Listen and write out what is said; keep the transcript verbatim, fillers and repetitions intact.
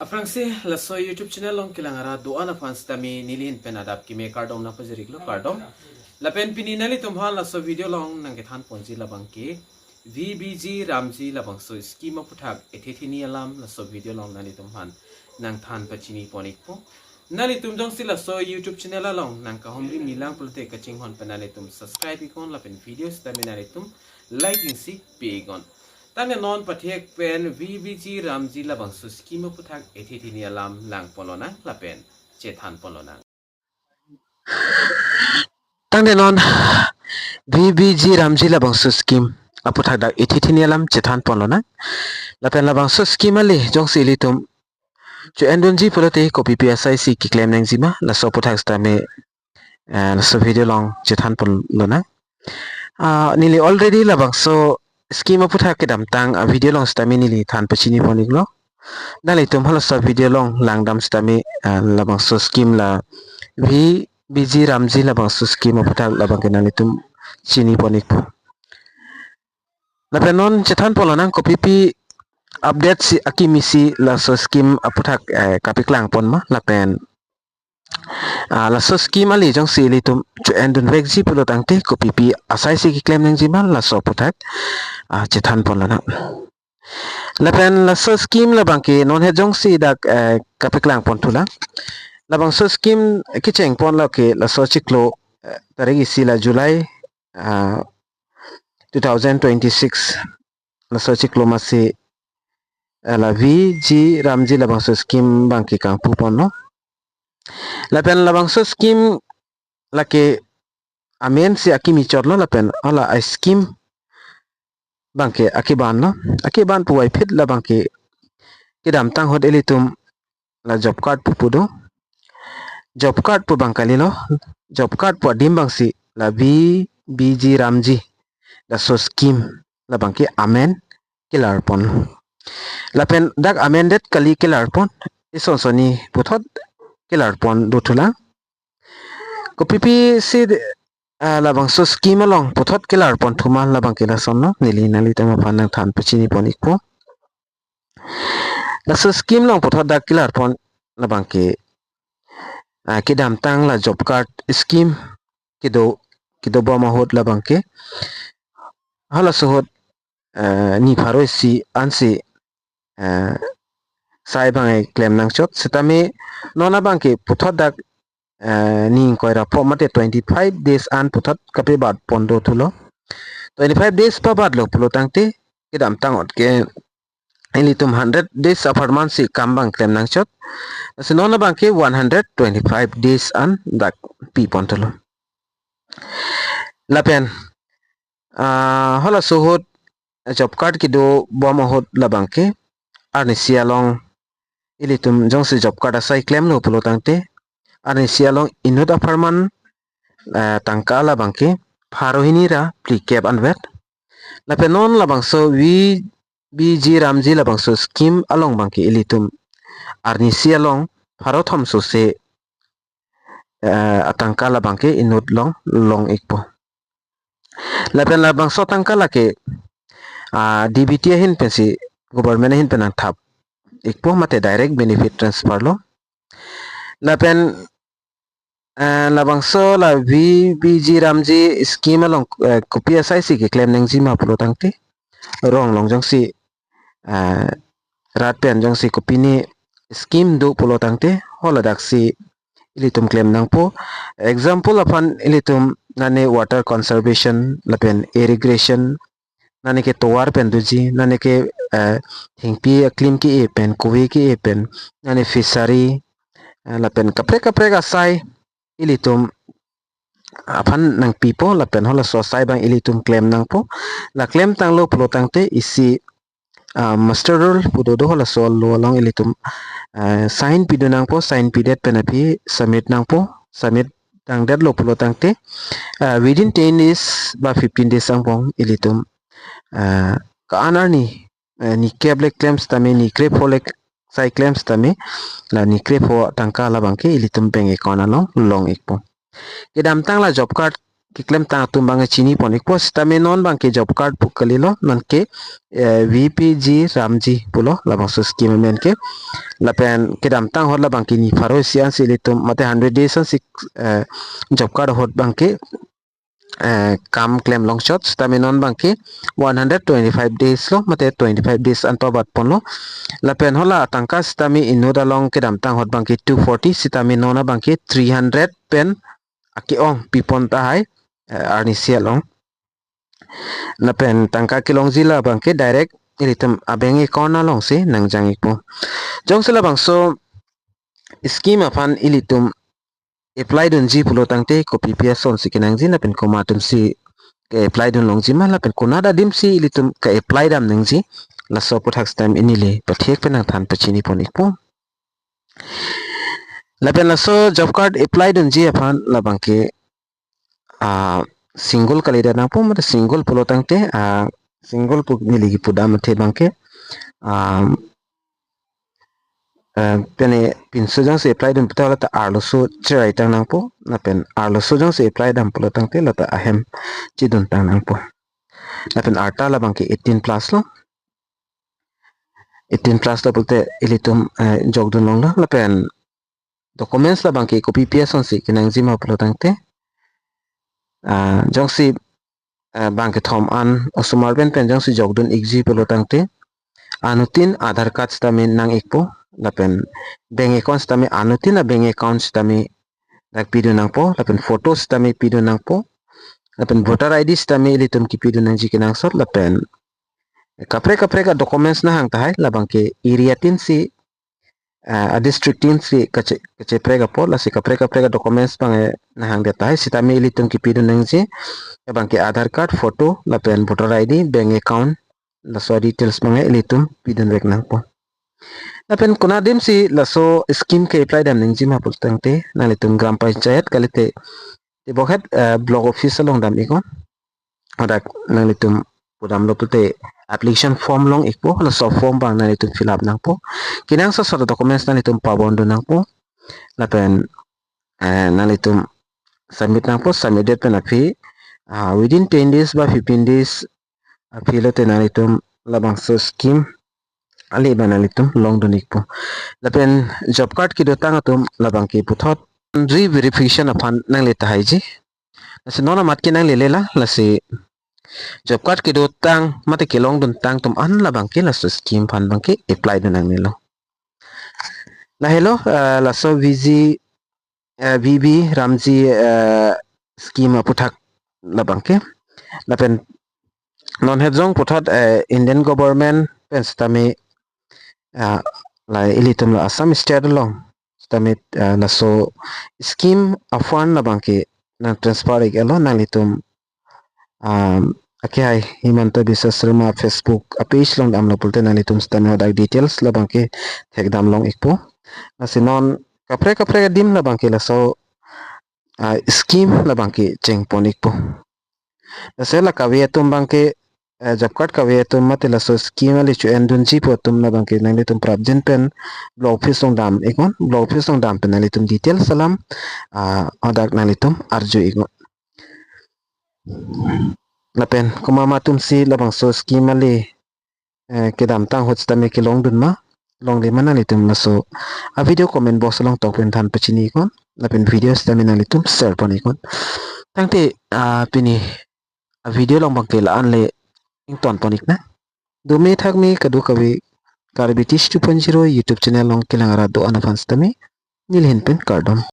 Aphrangsi laso YouTube channel along kelang arat do-an aphan sitame nelihin pen adap keme kardom nangpajir-iklo, kardom. Lapen pini nanglitum aphan laso video along nangkethan ponji labang ke V B G Ramji labangso scheme aphuthak ethe thini alam laso video along nanglitum aphan nangthan pachini pon-ikpo. Nanglitum jongsi laso YouTube channel along nangkahumri milang pulote kachinghon pen nanglitum subscribe iknon lapen video sitame nanglitum like isi pi-iknon. Tangte non pathek pen V B G Ramji labangso scheme aphuthak ethe thini alam lang ponlonang lapen chethan ponlonang. Tangte non V B G Ramji labangso scheme aphuthak dak ethe thini alam chethan ponlonang. Lapen labangso scheme ale jongsi ilitum cho-endunji pulote kopipi asai si keklem nangjima, laso aphuthak sitame eh, laso video along chethan ponlonang. Ah, neli already labangso scheme aphuthak kedamtang a video along sitame neli than pachini pon-iklo. Nanglitum halaso video along langdam sitame, ah, labangso scheme la V B G Ramji labangso scheme aphuthak labang ke nanglitum chini pon-ikpo. Lapen non chethan ponlonang kopipi update si akimi si laso scheme aphuthak, eh, kapeklang pon ma lapen ah, laso scheme ale jongsi ilitum cho-endun vekji pulo tangte kopipi asai si keklem nangjima, laso aphuthak, ah, chethan ponlonang. Lapen laso scheme labang ke non het jongsi dak, eh, kapeklang pon thulang. Labangso scheme kecheng ponlo ke laso chiklo, eh, tarik isi la July, ah, two thousand twenty-six. Laso chiklo masi, eh, la V G Ramji labangso scheme abang ke kangpu ponlo. Lapen labangso scheme lake amen si akimi chotlo lapen hala a scheme abang ke akibanlo. Akiban puvoiphit labang ke kedamtang ahut ilitum la job card pu pu do. Job card pu abang kalilo. Job card pu adim abang si la V B G Ramji laso scheme labang ke amen kelar pon. Lapen dak amended kali kelar pon, ison soni puthot kelar pon do thulang. Kopipi si, ah, labangso scheme along puthot kelar pon thu ma labang ke lasonlo, neli nanglitum aphan nangthan pachini pon-ikpo. Laso scheme along puthot dak kelar pon labang ke, ah, kedamtang la job card scheme kedo, kedobom ahut labang ke halaso ahut, eh, ni pharo isi ansi, eh, sai abang keklem nangchot sitame non abang ke puthot dak, eh, ni ingkoi ra pho mate twenty-five days an puthot kapebat pon do thulo. Twenty-five days pabatlo pulo tangte kedamtang ahut ke ilitum hundred days apharman si kam abang klem nangchot. Lasi non abang ke one hundred twenty-five days an dak pi pon thulo. Lapen, ah, halaso ahut job card kedobom ahut labang ke arnisi along ilitum jongsi job card asai klemlo pulo tangte arnisi along inut apharman, eh, tangka labang ke pharo hini ra phlikep anvet. Lapen non labangso V B G Ramji labangso scheme along abang ke ilitum arnisi along pharo thom sose, eh, atangka labang ke inut along long-ikpo. Lapen labangso atangka lake, ah, D B T ahin pensi, government ahin pen nangthap-ikpo mate direct benefit transfer lo. Lapen, eh, labangso la V B G Ramji scheme along, eh, kopi asai si keklem nangjima pulo tangte rong along jongsi, eh, rat pen jongsi kopine scheme do pulo tangte haladak si ilitum klem nangpo. Example aphan ilitum nane water conservation lapen irrigation, nane ke tovar pen doji, nane ke, eh, thengpi aklim ke-e pen, kove ke-e pen, nane fishery, eh, lapen kaprek kaprek asai ilitum aphan nangpipo lapen halaso asai abang ilitum klem nangpo. La klemtanglo pulo tangte isi, ah, muster roll pu do do, halaso law along ilitum, ah, sign pidun nangpo, sign pidet pen aphi submit nangpo, submit tangdetlo pulo tangte, ah, within ten days ba fifteen days angbong ilitum, ah, ka-an arni, eh, ni kep le klem sitame, ni krepho le sai klem sitame la ni krepho atangka labang ke ilitum bank account along long-ikpo. Kedamtang la job card keklemtang atum abang chini pon ikpo, sitame non abangke job card pu kalilo, non ke, eh, V P G Ramji pulo labangso scheme amen ke. Lapen kedamtang ahut labangke ni pharo isi ansi ilitum mate hundred days ansi, eh, job card ahut abangke, eh, kam klem longchot, sitame non abangke one hundred twenty-five days lo, mate twenty-five days anparbat ponlo. Lapen hala tangka sitame inut along kedamtang ahut abangke two forty, sitame non abangke three hundred pen ake-ong pipon tahai, eh, arnisi along. Lapen tangka kelongji labangke direct ilitum a-bank account alongsi nangjang ikpo. Jongsi labangso scheme aphan ilitum apply dunji pulo tangte kopi pi asonsi kenangji lapen komat atumsi ke-apply dun longjima lapen konat adimsi ilitum ke-apply dam nangji, laso aputhak sitame neli pathek pen nangthan pachini pon ikpo. Lapen laso job card apply dunji aphan labangke, ah, single kalidet nangpo, mate single pulo tangte, ah, single pu neli kipu dam athe abangke, ah, eh, pene pinso jongsi apply dun puta lata arloso cherai tang nangpo, lapen arloso jongsi apply dam pulo tangte lata ahem chidun tang nangpo. Lapen arta labangke eighteen plus lo. Eighteen plus lo pulote ilitum, eh, jokdun longlo, lapen documents labangke kopi pi asonsi kenangjima pulo tangte, ah, jongsi, eh, bang kethom an osomar pen pen jongsi jokdun ikji pulo tangte, anuttin Aadhaar card sitame nang ikpo, lapen bank account sitame anuttin a-bank account sitame dak pidun nangpo, lapen photo sitame pidun nangpo, lapen voter I D sitame ilitum kipidun nangji kenangsot, lapen kaprek kaprek a-documents nanghang tahai, labangke area tin si, ah, a-district tin si kache-, kacheprek apot, lasi kaprek kaprek a-documents abang, eh, nanghangdet tahai, sitame ilitum kipidun nangji, labangke Aadhaar card, photo, lapen voter I D, bank account, laso details abang, eh, ilitum pidun vek nangpo. Lapen konat adimsi laso scheme ke-apply dam nangjima pulo tangte, nanglitum Gram Panchayat kalite tebokhet, eh, block office along dam iknon. Hadak nanglitum pudamlo pulote application form long ikpo, laso form abang nanglitum fill up nangpo. Kenangsot sar documents nanglitum pabon dun nangpo. Lapen, eh, nanglitum submit nangpo, submit det pen aphi, ah, within ten days ba fifteen days aphi lote nanglitum labangso scheme ale abang nanglitum longdun ikpo. Lapen job card kedotang atum labangke puthot re-verification aphan nangle tahaiji. Lasi non amat ke nangle lela, lasi job card kedotang mate kelongdun tang atum an labangke laso scheme aphan abangke apply dun nangnelo. Lahelo, eh, laso V G, eh, V B Ramji, eh, scheme aputhak labangke. Lapen non het jong puthot, eh, Indian government pen sitame, eh, la ilitum la Assam state along sitame, eh, laso scheme a-fund labangke nang transfer ik-etlo, nanglitum, um, akehai Himanta Biswa Sarma Facebook a-page along damlo pulote nanglitum sitame hadak details labangke thekdam long ikpo. Lasi non kaprek kaprek adim labangke laso, ah, scheme labangke chengpon ikpo. Lasi la kave atum abangke, eh, job card kave atum mate laso scheme ale cho-en dunji pu atum labangke nanglitum prapjin pen block office along dam iknon, block office along dam pen nanglitum details alam, ah, hadak nanglitum arju iknon. Lapen komat ma atumsi labangso scheme ale, eh, kedamtang ahut sitame kelongdun ma, longle ma, nanglitum laso a-video comment box along tok pen than pachini iknon, lapen video sitame nanglitum share pon iknon. Tangte, ah, pini a-video along abangke la-an le ington pon iknang. Dome thakme kadokave Karbi Teach two point zero YouTube channel along kelang arat do-an aphan sitame neli ahin pen kardom.